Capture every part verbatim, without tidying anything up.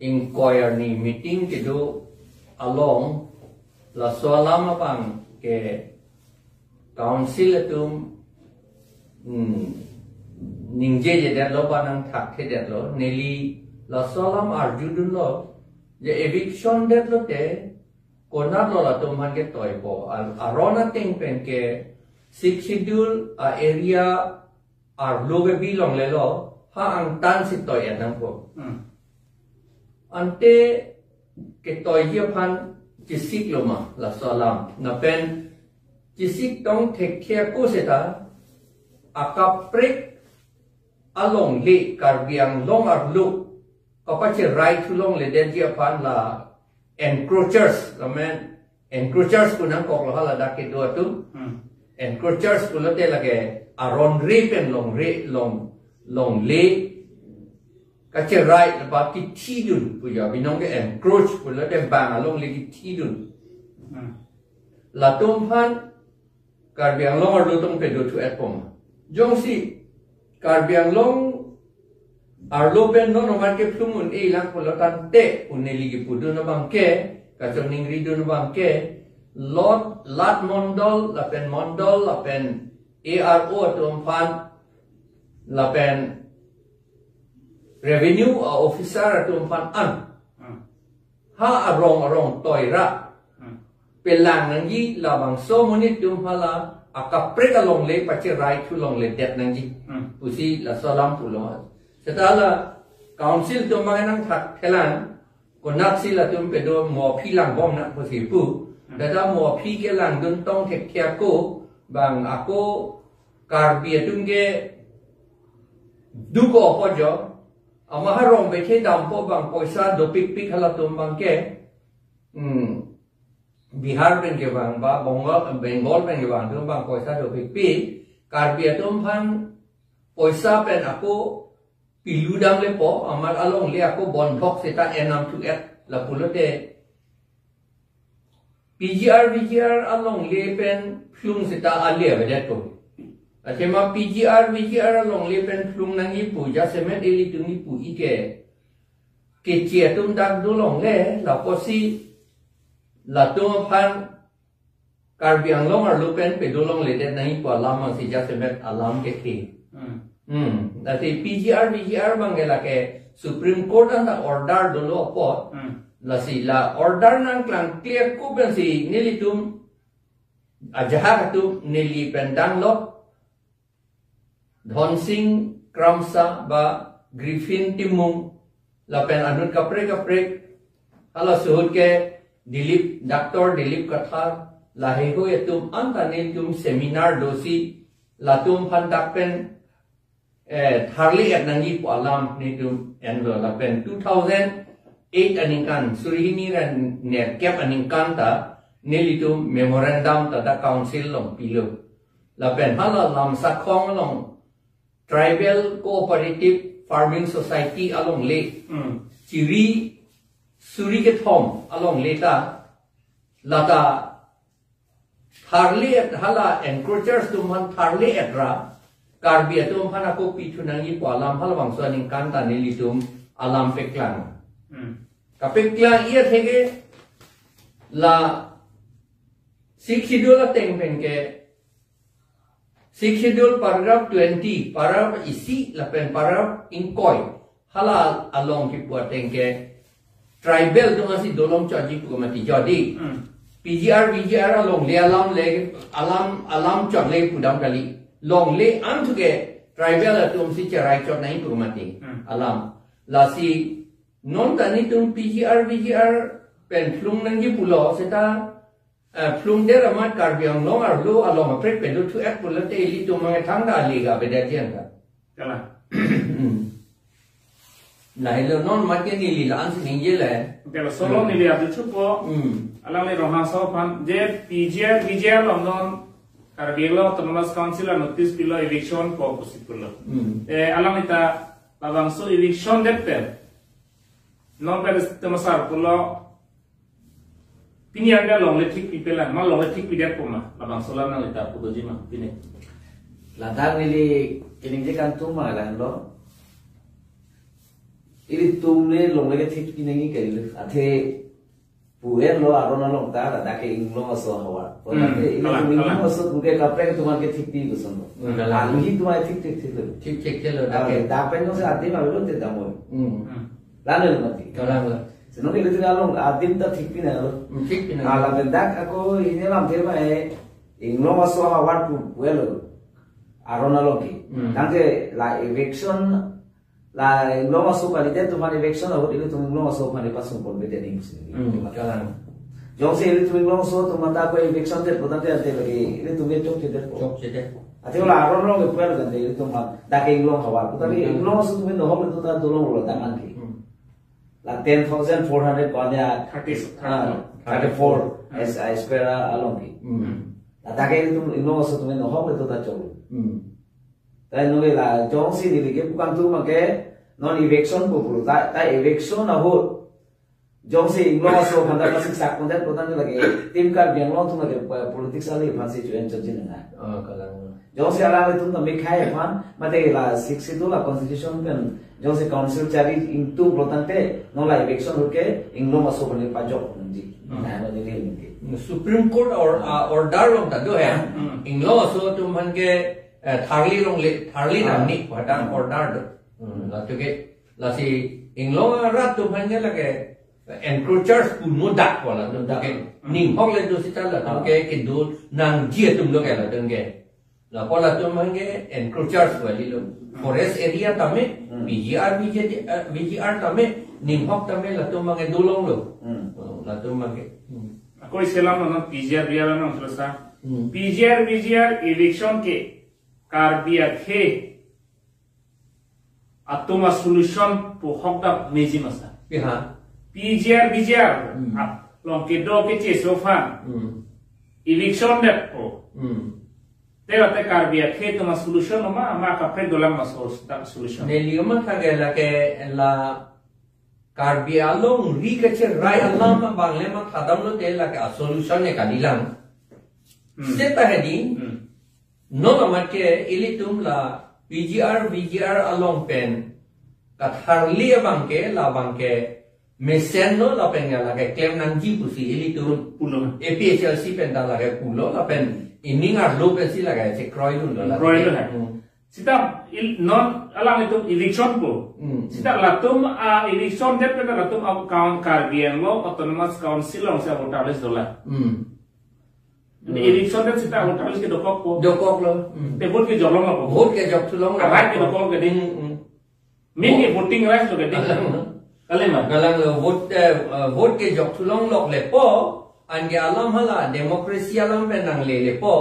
ingkoi arni meeting kedo along laso alam abang ke council atum, hmm, ningjejedetlo ba nangthakthedetlo, neli laso alam arjudunlo, je eviction detlo te, konatlo latum aphan ketoipo, ar-, aron ateng pen ke Sixth Schedule a-area arlo ke bilonglelo, ha angtan si toi-et nangpo. Hmm. Ante ketoiji aphan chesiklo ma laso alam. Lapen chesik tong thekthe ako seta akaprek alongle Karbi Anglong arlo kapacherai thu longledetji aphan la encroachers, lamen encroachers pu nangkoklo hala dak kedo atum. Hmm. Encroachers pulote lake aron re pen longre, long, longle kacherai ba kithidun pu ya, binong ke encroach pulote bang alongle kithidun. Hmm. Latum aphan Karbi Anglong arlo tong pedo thu-etpo ma. Jongsi Karbi Anglong arlo pen non oman kephlung un-e lang pulo tangte, pu neli kepudun abang ke, kachoningridun abang ke, lot, lat mondol, lapen mondol, lapen A R O atum aphan, lapen revenue a-officer atum aphan an. Hmm. Ha arong arong toi ra. Hmm. Pelang nangji labangso monit atum hala akaprek alongle pacherai thu longledet nangji. Hmm. Pusi laso alam pulo. Seta la council atum abang nangthakthelang, konatsi latum pedo mo aphi langbom nang pusi pu. Hmm. Beta mo aphi kelangdun tong thekthe ako, bang ako Karbi atum ke duko apot jo, ama ha rong bethe dampo bang poisa dopikpik halatum abang ke, hmm, Bihar pen kevang ba Bengal, Bengal pen kevang atum abang poisa dopikpik, Karbi atum aphan poisa pen ako pilu damlepo, amat alongle ako bondhok seta enam thu-et, lapulote P G R, V G R alongle pen phlung seta ale avedetpo. Achema P G R, V G R alongle pen phlung nangji pu, jasemet ilitum kipu-i ke, keche atum dak dolongle, lapusi latum aphan Karbi Anglong arlo pen pedo longledet nangji pu alam si jasemet alam kethe. Hmm. Hmm. Lasi P G R, V G R abang ke lake Supreme Court anta order dolo apot. Hmm. Lasi la order nangklangkle ako pensi nelitum ajahak atum neli pen danglo. Dhonsing Kramsa ba Griffin Timung, lapen anut kaprek kaprek, hala suhut ke Dilip, Doctor Dilip Kathar, laheihui atum anta nelitum seminar dosi, latum aphan dak pen, eh, tharle-et nangji pu alam nelitum enlo, lapen two thousand eight aningkan, suri hini ra nerkep aningkan ta, nelitum memorandum ta dak council along pilo. Lapen hala Lamsakhong along Tribal Cooperative Farming Society alongle. Hmm. Chiri suri kethom alongle ta. Lata tharle-et hala encroachers atum aphan tharle-et ra. Karbi atum aphan ako pithu nangji pu alam halabangso aningkan ta nelitum alam peklang. Hmm. Kapeklang-i atheke la Sixth Schedule ateng pen ke, Sixth Schedule paragraph twenty, paragraph isi lapen paragraph ingkoi, hala along kipu ateng ke tribal atum asi dolong chotji pu mati, jodi. Hmm. P G R, V G R alongle alam le, alam, alam chotle pudam kali. Longle an thu ke tribal atum si cherai chot nangji pu mati. Hmm. Alam. Lasi non ta nelitum P G R, V G R pen phlung nangji pulo seta, eh, phlungdet amat Karbi Anglong arlo along kaprek pedo thu-et pulote ilitum mangethang ta alega beda jian ka. Kalang. Lahelo non mat ke neli la-an si ningjele. Oke, la solo Hmm. neli adu chupo. Hmm. Alangli Ronghangso aphan je P G R, V G R along non Karbi Anglong Autonomous Council a-notice pilo eviction po pusi pulo. Hmm. Eh, alangli ta labangso eviction det pen. Non pen temasar pulo. Pini arni alongle thik pipelang, ma longle thik pidetpo ma, labangso alam nangli ta pudoji ma, pini. Ladak neli keningje kangtung ma lahenlo. Ilitum le longle kethik pinangji kali le. Athe pu-enlo aron along ta, ladak ke inglong aso ahavar. Hmm, athe ilitum kalang, inglong kalang. Aso atum ke kaprek atum aphan kethik pi kosonlo. Hmm, kalang. Aluhi atum aphan thik thik thik lo. Thik thik thik lo, ah, dak ke. Dak pen jongsi adim avelo te damnoi. Hmm. Hmm. Lalo mati. Kalang lo. Senong ilitum along adim ta thik pinanglo. Hmm, thik pinang. Ah, lapen dak ako ini lam tema eh, inglong aso ahavar pu, pu-enlo. Aron along ke. Hmm. Tangte la eviction, la inglong aso kalidet atum aphan eviction ahut ilitum inglong aso aphan ipasung ponpedet ning sini. Hmm, kalang. Jongsi ilitum inglong aso atum aphan ta ko eviction det putangte ante lake ilitum ke chokchedet po. Chokchedet. Athe la aron along ke pu-enlo tangte ilitum aphan dak ke inglong ahavar. Putangte Hmm. inglong aso atum nohok le to ta dolonglo dak an ke. Hmm. La ten thousand four hundred ko-an ya. Thirty, ah, thirty-four. Thirty-four. S I square along ke. Hmm. Ladak ke ilitum inglong aso atum nohok le to ta choklo. Hmm. Tangte nonke la jongsi neli ke pu kangtung abang ke non eviction pu pu ta, ta eviction ahut jongsi inglong aso aphan ta pasik sak pondet putangte lake itum Karbi Anglong atum lake pa-, politics ali aphansi chuan chojin na. Ah, kalang. Jongsi alanglitum ta mekhai aphan mate la Sixth Schedule la constitution pen jongsi council chari ingtung putangte non la eviction ahut ke inglong aso aphan pajok nangji. Hmm. Na, no neli neli. Supreme Court or, ah, order along ta do he. Hmm. Inglong aso atum aphan ke eh, tharli longle, tharli Ah. nangji, padang Hmm. order do. Hmm, latum ke, lasi inglong arat atum aphan ke lake encroachers pu mudak ko latum ke. Hmm. Ninghok le do seta latum Ah. ke kedo nangji atum do ke latum ke. La ko latum aphan ke encroachers kali lo. Hmm. Forest area tame, Hmm. P G R, V G R, eh, V G R tame, ninghok tame latum aphan ke dolonglo. Hmm. Oh, latum aphan ke. Hmm. Ako isi alam non P G R, V G R non selesai. Hmm. P G R, V G R eviction ke Karbi akhei atum asolution pu hokdap meji ma sir? Pi ha? P G R, V G R, Hmm. ah, along kedo keche aso aphan. Hmm. Eviction detpo. Hmm. Te la te Karbi akhei atum asolution ma, ma kaprek dolang ma so, dak solution. Neli matha ke lake la Karbi alongri kacherai alam abang le matha damlote lake asolution ne kalilang. Hmm. Seta hedi, Hmm. non amat ke ilitum la P G R, V G R along pen katharli abang ke, labang ke mesenlo lapen ya lake klem nangji pusi ilitum Pulo. A P H L C pen ta lake pulo lapen ining arlo pensi lake chekroidunlo lake. Kroilo hai. Hmm. Seta il-, non alanglitum eviction po. Hmm. Seta latum, ah, eviction det pen latum account Karbi Anglong Autonomous Council alongsi voter list dolang. Hmm. Jadi Hmm. eviction det seta voter list ke dokokpo. Dokoklo. Hmm. Te vote ke joklong apa? Vote ke jokthulong. Right ke dokok ke di. Hmm, hmm. Min ke voting rights lo ke di. Alang. Kali ma? Kalanglo vote, eh, eh, vote ke jokthulonglok lepo, anke alam hala democracy alam pen nanglelepo.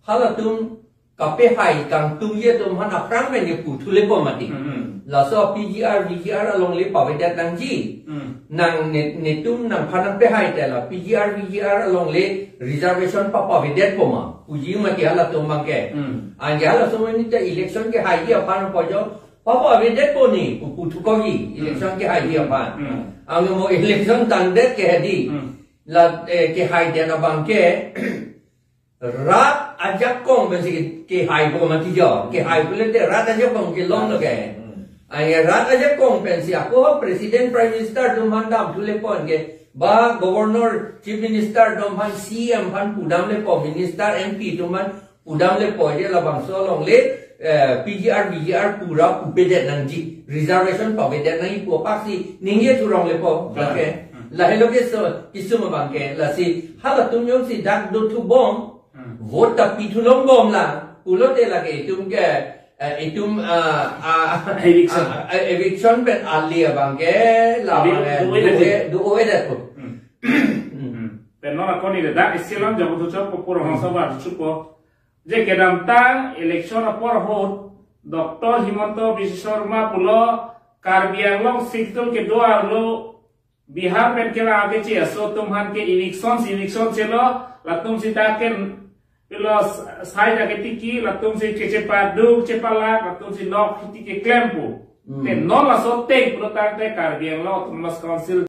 Halatum kapehai kangtungji atum aphan aphrang pen ke puthulepo mati. Hmm. Laso P G R, V G R alongle pavedet nangji. Hmm. Nang ne-, netum nangphan nangpehai te la P G R, V G R alongle reservation pa pavedetpo ma. Puji mati halatum abang ke. Hmm. Anke halatum ini ta election kehaiji aphan po jo. Papavedetpo ni, pu, puthukokji, Hmm. election kehaiji aphan. Hmm. Anke mo election tangdet ke hedi. Hmm. La, eh, kehaidet abang ke, rat ajakong pensi ke, kehaipo mati jo. Kehai pulote rat ajakong kelonglo ke. Hmm. Anke rat ajakong pensi ako President, Prime Minister atum aphan damthulepo ke. Ba Governor, Chief Minister atum aphan, C M aphan pudamlepo, Minister, M P atum aphan pudamlepo je labangso alongle, eh, P G R, V G R pura pupedet nangji, reservation pavedet nangji pu apaksi ningje thuronglepo, Hmm. lake. Hmm. Lahelo ke so, kesung abang ke, lasi halatum jongsi dak dothubom, Hmm. vote ta pithulongbom la, pulote lake itum ke, eh, itum, ah, ah, Eviction. ah, ah, eviction pen ali abang ke, la Evi-, abang ke, do-, do-, dovedetpo. Hmm. Hmm. Hmm. Pen non ako neli dak isi alam jok tu chok po pura Hmm. hongsa ba chupo. Je kedamtang election apor ahut Doctor Himanta Biswa Sarma pulo Karbi Anglong Sixth Schedule kedo arlo Bihar pen kevang keche aso atum aphan ke eviction, eviction chelo, latum seta ken pilo sai da ketiki, latumsi kechepaduk, chepalak, latumsi nok hiti keklempo. Hmm. Te non laso ateng pulotangte Karbi Anglong Autonomous Council